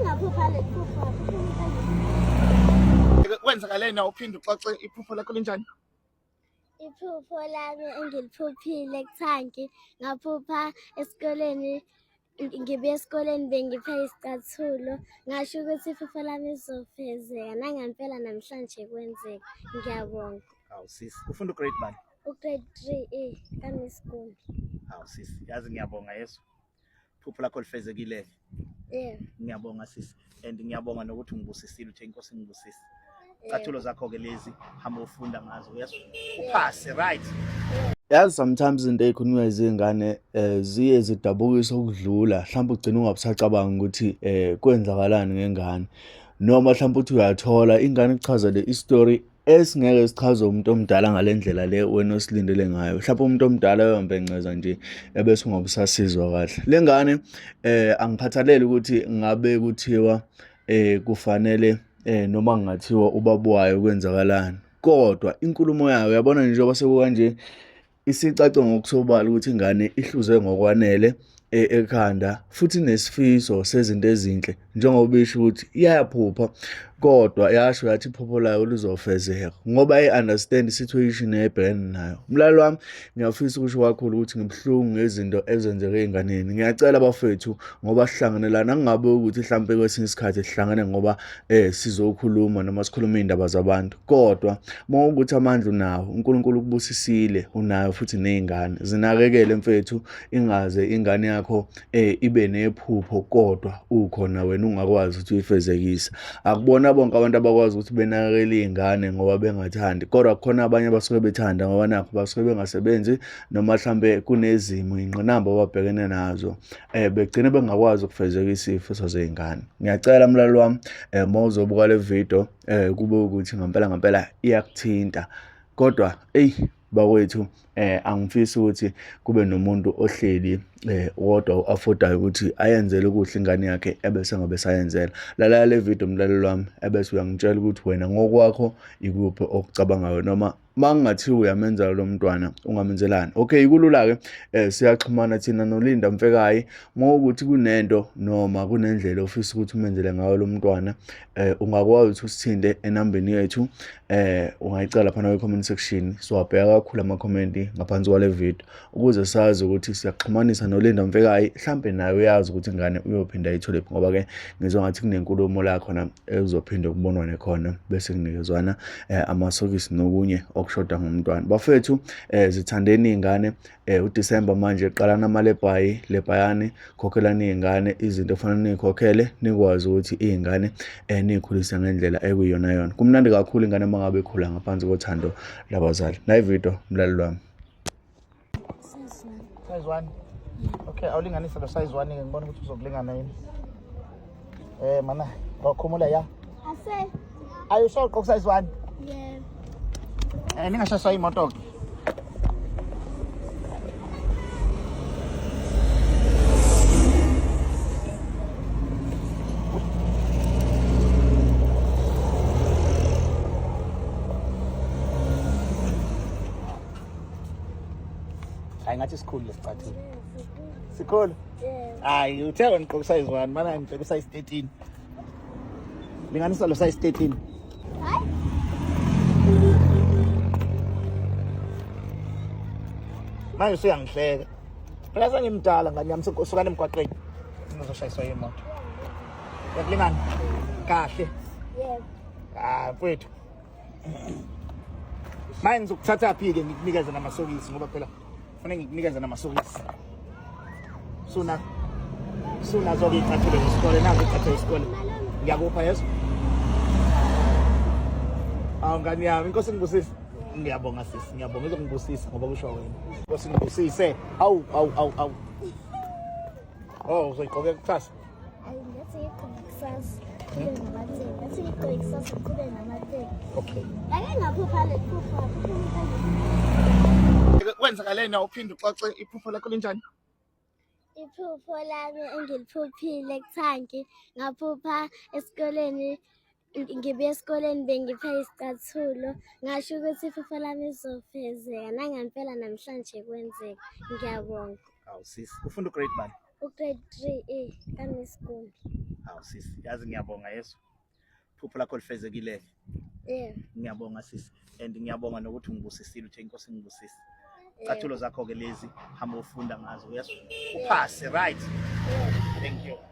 Ngaphupha leliphupho, ngaphupha umuntu angipha. Kwenzakaleni uphinde uxoxe iphupho lakho linjani? Iphupho lami engiliphuphile kuthangi ngaphupha esikoleni ngibuya esikoleni bengiphe isicathulo ngasho ukuthi iphupho lami lizofezeka nangempela namhlanje kwenzeka. Ngiyabonga. Awu sisi, ufunda ugrade bani? Ugrade 3E kaMiss Gumbi. Awu sisi, yazi ngiyabonga Yesu. Iphupho lakho lifezekile. Yeah. Ngiyabonga sisi and ngiyabonga nokuthi ungibusisile uthe inkosi ingibusise. Icathulo zakho ke lezi hamba ufunda ngazo yes. Uphase right. Yazi sometimes izinto ey'khulunywa izingane um ziye zidabukise ukudlula mhlawumbe ugcine ungabusacabanga ukuthi um kwenzakalani ngengane noma mhlawumbe uthi uyathola ingane ikuchazele isitori esingeke sichaze umuntu omdala ngale ndlela le wena osilindele ngayo mhlawumbe umuntu omdala uyombenceza nje ebese ungabe usasizwa kahle le ngane eh angikhathaleli ukuthi ngabe kuthiwa eh kufanele eh noma kungathiwa ubaba wayo kwenzakalani kodwa inkulumo yayo yabona nje njengoba sekukanje Isicace ngokusobala ukuthi ingane ihluze ngokwanele ekhanda futhi inesifiso sezinto ezinhle njengoba isho ukuthi iyaphupha kodwa yasho yathi iphupho layo lizofezeka ngoba i-understand i-situation ebhekene nayo. Mlaleli wami ngiyafisa ukusho kakhulu ukuthi ngibuhlungu ngezinto ezenzeke ey'nganeni. Ngiyacela bafethu ngoba sihlangene lana kungabe ukuthi hlampe kwesinye isikhathi sihlangene ngoba sizokhuluma noma sikhuluma iy'ndaba zabantu. Kodwa uma ukuthi amandla unawo, uNkulunkulu ukubusisile, unayo futhi ney'ngane. Zinakekele mfethu, ingaze ingane yakho ibe nephupho kodwa ukhona wena ungakwazi ukuthi uyifezekise. Akubona bonke abantu abakwazi ukuthi benakekele iy'ngane ngoba bengathandi, kodwa kukhona abanye abasuke bethanda ngoba nakho basuke bengasebenzi noma mhlampe kunezimo, iy'ngqinamba ababhekene nazo begcine bengakwazi ukufezekisa iy'fiso zey'ngane. Ngiyacela mlaleli wami uma uzobuka le video kube ukuthi ngempela ngempela iyakuthinta kodwa eyi bakwethu angifisi ukuthi kube nomuntu ohleli kodwa u-affordayo ukuthi ayenzele okuhle ingane yakhe ebese ngabe sayenzela. Lalela le video mlaleli wami ebese uyangitshela ukuthi wena ngokwakho ikuphi okucabangayo noma uma kungathiwa uyamenzela lo mntwana ungamenzelani. Okay, kulula-ke siyaxhumana thina noLinda Mfekayi uma ukuthi kunento noma kunendlela ofisa ukuthi umenzele ngayo lo mntwana ungakwazi ukuthi usithinte enambeni yethu ungayicela laphana kwi-comment section. Siwabheka kakhulu amakhomenti ngaphansi kwale video ukuze sazi ukuthi siyaxhumanisa noLinda Mfekayi, mhlampe naye uyazi ukuthi ingane uyophinda ayitholephi ngoba-ke ngizwa ngathi kunenkulumo la khona ekuzophinde kubonwane khona bese kunikezwana amasokisi nokunye okushoda ngomntwana. Bafethu zithandeni iy'ngane uDisemba manje qalani amalebhayi lebhayani, khokhelani iy'ngane izinto efanele niy'khokhele nikwazi ukuthi iy'ngane niy'khulise ngendlela ekuyiyona yona. Kumnandi kakhulu ingane uma ngabe ikhula ngaphansi kothando labazali. Nayi video mlaleli wami. Size 1. Size 1. Okay, awulinganise lo size 1 ke ngibona ukuthi uzokulingana yini. Mana, wakhumula ya. Ase. Ayusho size 1. Yeah. Ningashashwa imoto ke. Hayi ngathi sikhulu lesicathulo. Sikhulu? Hayi uthe wena ugqoka size 1 mana ngigqoka size 13. Linganisa lo size 13. Hayi. Manje usuyangihleka. Phela sengimdala ngani yami sukana emgwaqeni. Ngizoshayiswa imoto. Yakulingana? Kahle. Yebo. Ah mfowethu. Manje ngizokuthatha phi ke ngikunikeze namasokisi ngoba phela kufanele ngikunikeze namasokisi. Suna suna zoke icathulo zesikole nazo icathulo zesikole. Ngiyakupha yeso. Awu ngani yami inkosi ngibusise. Ngiyabonga sisi, ngiyabonga izongibusisa ngoba kusho wena. Inkosi ngibusise. Awu awu awu awu. Oh uzoyigqoka kusasa. Ayi ngathi ngigqoke kusasa. Qhube ngamateki. Ngathi ngigqoke kusasa qhube ngamateki. Okay. Ngake ngaphupha le phupho ngaphupha umuntu angipha. Kwenzakaleni uphinde uxoxe iphupho lakho linjani? Iphupho lami engiliphuphile kuthangi ngaphupha esikoleni ngibuya esikoleni bengiphe isicathulo ngasho ukuthi iphupho lami lizofezeka nangempela namhlanje kwenzeka. Ngiyabonga. Awu sisi, ufunda ugrade bani? Ugrade 3 A kaMiss Gumbi. Hawu sisi, yazi ngiyabonga Yesu. Iphupho lakho lifezekile. Yebo. Ngiyabonga sisi and ngiyabonga nokuthi ungibusisile uthe inkosi ingibusise. Icathulo zakho ke lezi hamba ufunda ngazo yes. Uphase right. Yebo. Thank you.